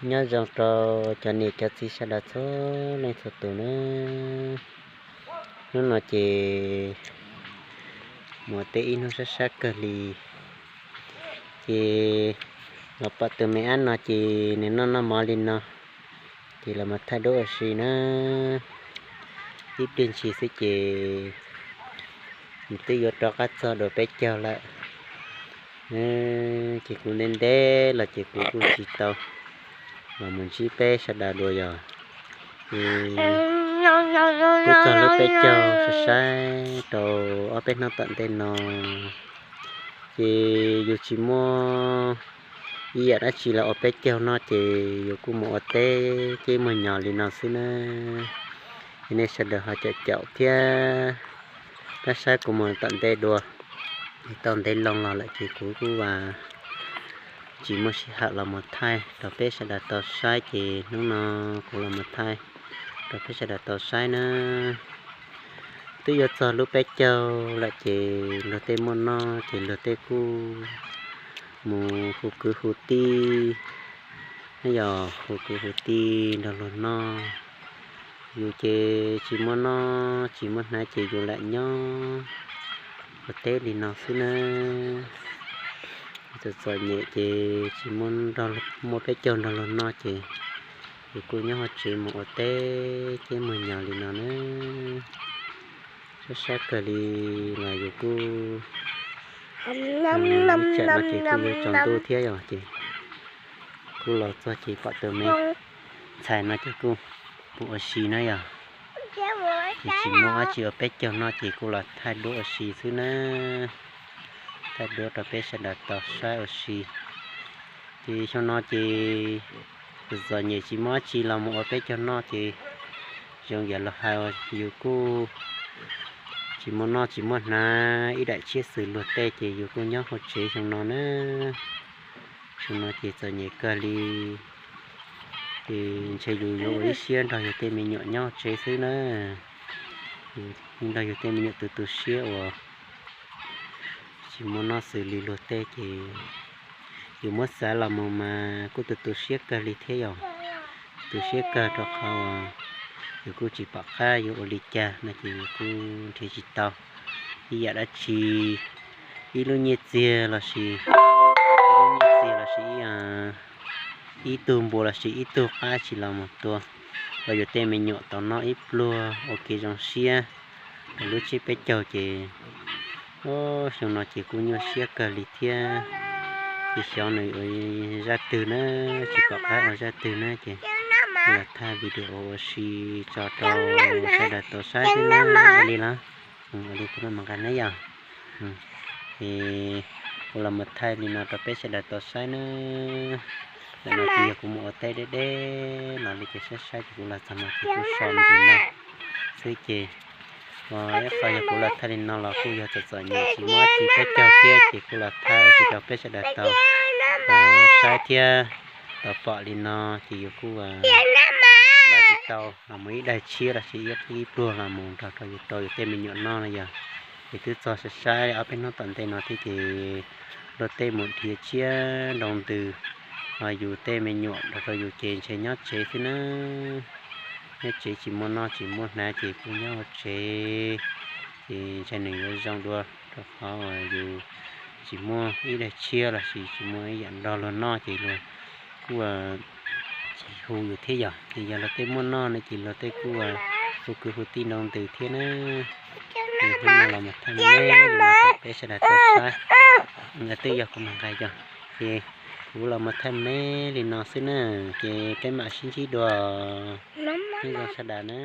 Nyob zoo rau cov niam cov txiv sawv daws txhua leej txhua tus nawb. Hnub no ces mus ua teb ib hnub sab sab kawg li, ces los pom tus me ab no ces nws noj noj mov li no, ces los mus thaij duab ua si na. Ib pliag ntshis xwb ces nws twb yuav rov qab txog dua peb caug lawm. Ces kuv ntev ntev los ces kuv kuj tsis tau los mus ntsib peb sawv daws dua yog, ces twb txog lub peb caug saib saib rau ob peb hnub tom ntej no, ces yus tsis muaj ib yam dab tsi los ua peb caug no ces yus kuj mus ua teb ceb muag nyos li no xwb na. Es nej sawv daws ho caum caum thiab pab saib kuv mus tom ntej dua. Es tau ntev loo los lawm ces kuv kuj tsis muaj sij hawm los mus thaij rau peb sawv daws tau saib ces hnub no kuv los mus thaij rau peb sawv daws tau saib na. Twb yuav txog lub peb caug lawm ces luag tej muaj noj ces luag tej kuj mus hu kwv hu tij, yog hu kwv hu tij nrog luag noj. Yus ces tsis muaj noj tsis muaj hnav ces yus lam nyob ua teb li no xwb na. Txom txom nyem ces tsis muaj peb caug nrog luag noj ces yus kuj nyob hauv tsev mus ua teb ceb muag nyos li no na. Sab sab kawg li los yus kuj ib tsam no ces kuj yuav tsaus ntuj thiab yog ces kuj los txog ces pom tus me ntxhais no ces kuj mus ua si na yog. Ces tsis muaj dab tsi ua peb caug no ces kuj los thaij duab ua si xwb na. Thaij duab rau peb sawv daws tau saib ua si. Ces xyoo no ces txom txom nyem tsis muaj dab tsi los mus ua peb caug no ces zoo yam los hais yus kuj tsis muaj noj tsis muaj hnav ib daim tshiab xwm luag tej ces yus kuj nyob hauv tsev xyoo no na. Xyoo no ces txom nyem kawg li, ces ntshe yus yuav ua ib siab nrog yus tej me nyuam nyob tsev xwb na. Nrog yus tej me nyuam tu tu siab uas tsis muaj noj xws li luag tej ces yus muab xav los mus mas kuj tu tu siab kawg li thiab yog. Tu siab kawg rau qhov uas yus kuj tsis pom qab yuav ua li cas no ces yus kuj nrhiav tsis tau ib yam dab tsi, ib lub nyiaj txiag los sis, ib lub nyiaj txiag los sis ib tug npua los sis ib tug qab tsi los mus tua rau yus tej me nyuam tau noj ib pluag ua kev zoo siab rau lub tsiab peb caug ces xyoo no ces kuj nyuaj siab kawg li thiab. Ces xyov nws ua zaj twg na, tsis pom qab ua zaj twg na ces kuv los thaij video ua si tso rau sawv daws tau saib xwb na. Ua li los, ua li kuv mam nqa neb yog. Ces kuv los mus thaij li no rau peb sawv daws tau saib na. Ntawm no ces yog kuv mus ua teb deb deb los li ces saib saib ces kuv los txog no ces kuj so me ntsis no xwb ces ua ib qho yog kuv los thaij li no los kuj yog txom txom nyem tsis muaj dab tsi peb caug thiab ces kuj los thaij ua si rau peb sawv daws tau saib thiab tau pom li no ces yus kuj npaj tsis tau los mus ib daig tshiab los sis ib pluag los mus nrog rau yus rau yus tej me nyuam noj no yog. Ces twb txog saib saib ob peb hnub tom ntej no thiab ces luag tej mus dhia tsiab nroo ntws, ho yus tej me nyuam nrog rau yus ces ntshe nyob tsev xwb na. Nyob tsev tsis muaj noj tsis muaj hnav ces kuj nyob hauv tsev, ces ntshe nws yuav zoo dua rau qhov uas yus tsis muaj ib daig tshiab los sis tsis muaj ib yam nrog luag noj ces luag kuj tsis hu yus thiab yog. Ces yog luag tej muaj noj ne ces luag tej kuj hu kwv hu tij nroo ntws thiab na. Ces hnub no los mus thaij me me li no rau peb sawv daws tau saib. Twb yog kuv mam nqa yog, ces kuv los mus thaij me me li no xwb na. Ces peb mam sib ntsib dua, nyob zoo sawv daws na.